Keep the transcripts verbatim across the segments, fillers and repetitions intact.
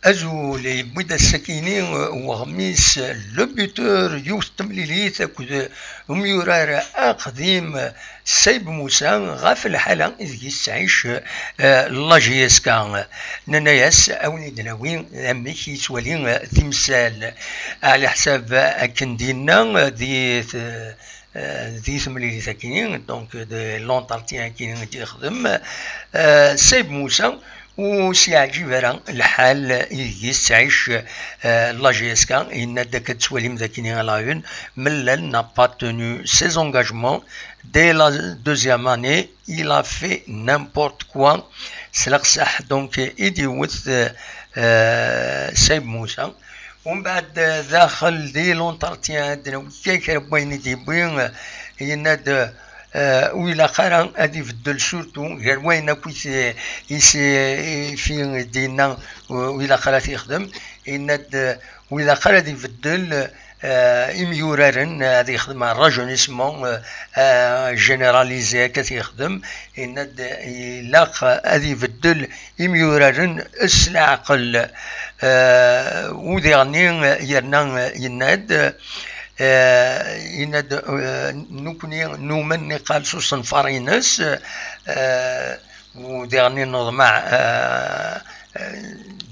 Azul, yewwi-d ass-akini, uh, weɣmis, uh, le buteur, yiwet n temlilit akked umyurar aqdim, uh, Saeb Musa, ɣef lḥala ideg yettɛic, uh, la J S K. Nenna-yas, a wen-id-nawi amek yettwali, uh, timsal. Ɛla ḥsab, uh, akken d-yenna, uh, di t-, uh, di temlilit akini, donc de l'entretien akini i d-yexdem, uh, Saeb Musa, ur s-yeɛǧib ara lḥal ideg yettɛic, uh, la J S K. Yenna-d akka d-tettwalim d akini à la une, Mellal n'a pas tenu ses engagements dès la deuxième année, il a fait n'importe quoi. S leqseḥ, donc, i d-yewwet, uh, uh, Saeb Musa. Umbeɛd, uh, daxel di l'entretien, ad d-nawi kan kra n wayen i d-yewwi, uh, yenna-d, uh, ur ilaq ara ad ibeddel, surtout gar wayen akk i t-, i s-, i fi d-yenna, uh, ur ilaq ara ad t-yexdem, yenna-d, uh, ur ilaq ara ad ibeddel, uh, imyuraren, uh, ad yexdem un rajeunissement, uh, uh, généralisé akka ad t-yexdem, yenna-d, uh, ilaq ad ibeddel imyuraren s leɛqel. Uh, u diɣenni, uh, yerna, uh, yenna-d, uh, yenna-d, uh, nekkni numen niqal s usenfar-ines, uh, u diɣenni neḍmeɛ, uh, uh,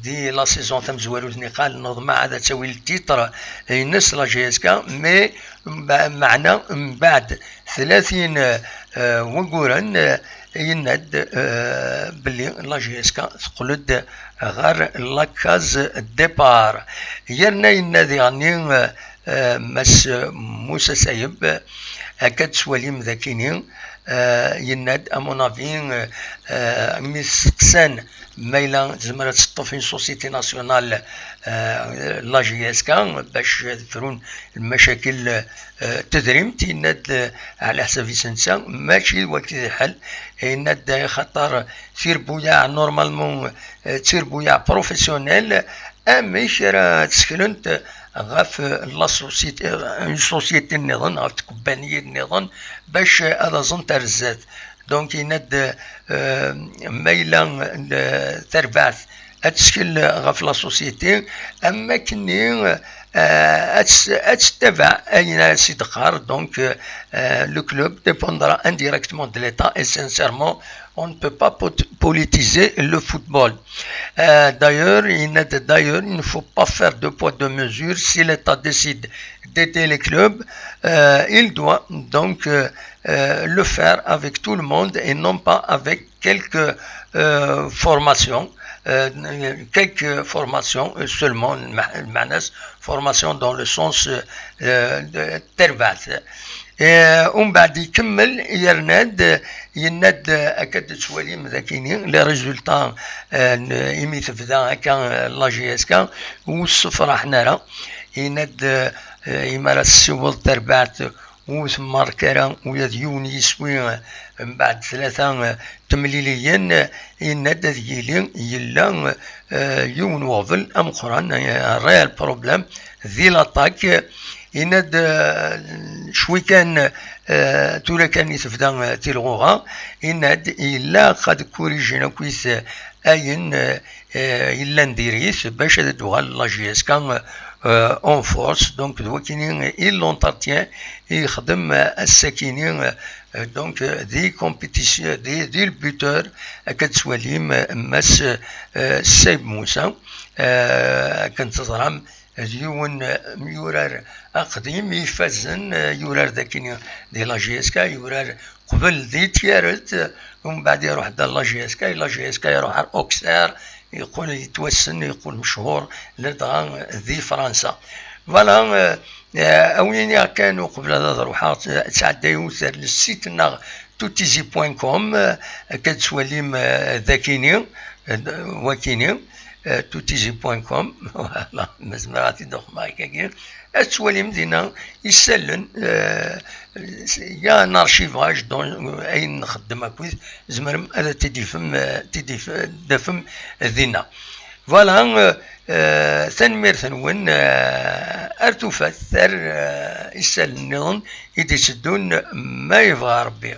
di la saison tamezwarut niqal neḍmeɛ ad tawi le titre-ines la J S K, mais mbe-, meɛna mbeɛd tlatin, uh, wagguren, uh, yenna-d, uh, belli la J S K teqqel-d ɣer la case départ. Yerna yenna diɣenni, uh, uh, Mass Musa Sayeb, akka d-tettwalim d akini, uh, yenna-d, à mon avis, uh, uh, mi t-steqsan ma yella tezmer ad teṭṭef une société nationale, uh, la J S K, bac ad frun lmacakil, uh, n tedrimt, yenna-d, uh, ɛla ḥsab-is netta, mačči d wagi d lḥal. Yenna-d, axaṭer tirbuyaɛ, normalement, uh, d tirbuyaɛ professionnel, amek ara tteklent ɣef la société, une société nniḍen, ɣef tkebbaniyin nniḍen, bac ad aẓent ar zdat. Donc, yenna-d, uh, ma yella, uh, tarbaɛt ad tettkel ɣef la société, am wakken-nni, uh, ad tt-, ad tettabaɛ ayen ara s-id-qqar. Donc, uh, le club dépendra indirectement de l'État et sincèrement, on ne peut pas pot-, politiser le football. Uh, d'ailleurs, yenna-d, d'ailleurs, il ne faut pas faire deux poids deux mesures. Si l'État décide d'aider les clubs, uh, il doit donc, uh, uh, le faire avec tout le monde et non pas avec quelques, uh, formations, uh, quelques formations seulement, ma-, meɛna-s formation dans le sens, uh, de terbat. Uh, umbeɛd ikemmel, yerna-d, yenna-d, akka d-tettwalim d akini, les résultats, uh, n-, imi tebda akka, uh, la J S K, ur ssefraḥen ara. Yenna-d, uh, imi ara tessiweḍ terbaɛt, ur temmark ara ula d yiwen yiswi, uh, mbeɛd tlata, uh, temliliyin, uh, yenna-d ad yili yella, uh, yiwen weɣbel ameqqran, uh, réel problème di l'attaque. Yenna-d, uh, cwi kan, uh, tura kan i tebda, uh, tilɣuɣa, yenna-d ilaq ad kkurijin akkit, uh, ayen, uh, uh, yellan diri-t bac ad d-tuɣal la J S K, uh, en force. Donc, d wakini i l'entretien i yexdem, uh, ass-akini, uh, donc, uh, di compétition, di, di le buteur, akka d-tettwalim, uh, Mass, uh, Saeb Musa, uh, akken teẓram, d yiwen, uh, myurar aqdim ifazen, uh, yurar d akini di la J S K, yurar qbel di Tiaret, umbeɛd iruḥ-d ar la J S K, la J S K iruḥ ar Auxerre, yeqqel yettwassen, yeqqel mechuṛ, ladɣa di Fransa. Voilà, uh, uh, a wen-iniɣ kan uqbel ad ruḥeɣ, ttɛedday uter le site-nneɣ tutizi point com, uh, akka d-tettwalim, uh, d akini, uh, wakini, uh, tutizi point com, voilà, ma zemreɣ ad t-id-uxmeɣ akkagi. Ad tettwalim dinna isallen, uh, il y a un archivage, donc, ayen nxeddem akkit, tzemrem ad t-id-tafem, uh, t-id-taf-, tafem dinna. Voilà, uh, uh, tanemmirt-nwen, uh, ar tufat, ar, uh, isallen nniḍen i d-itteddun, ma yebɣa Rebbi.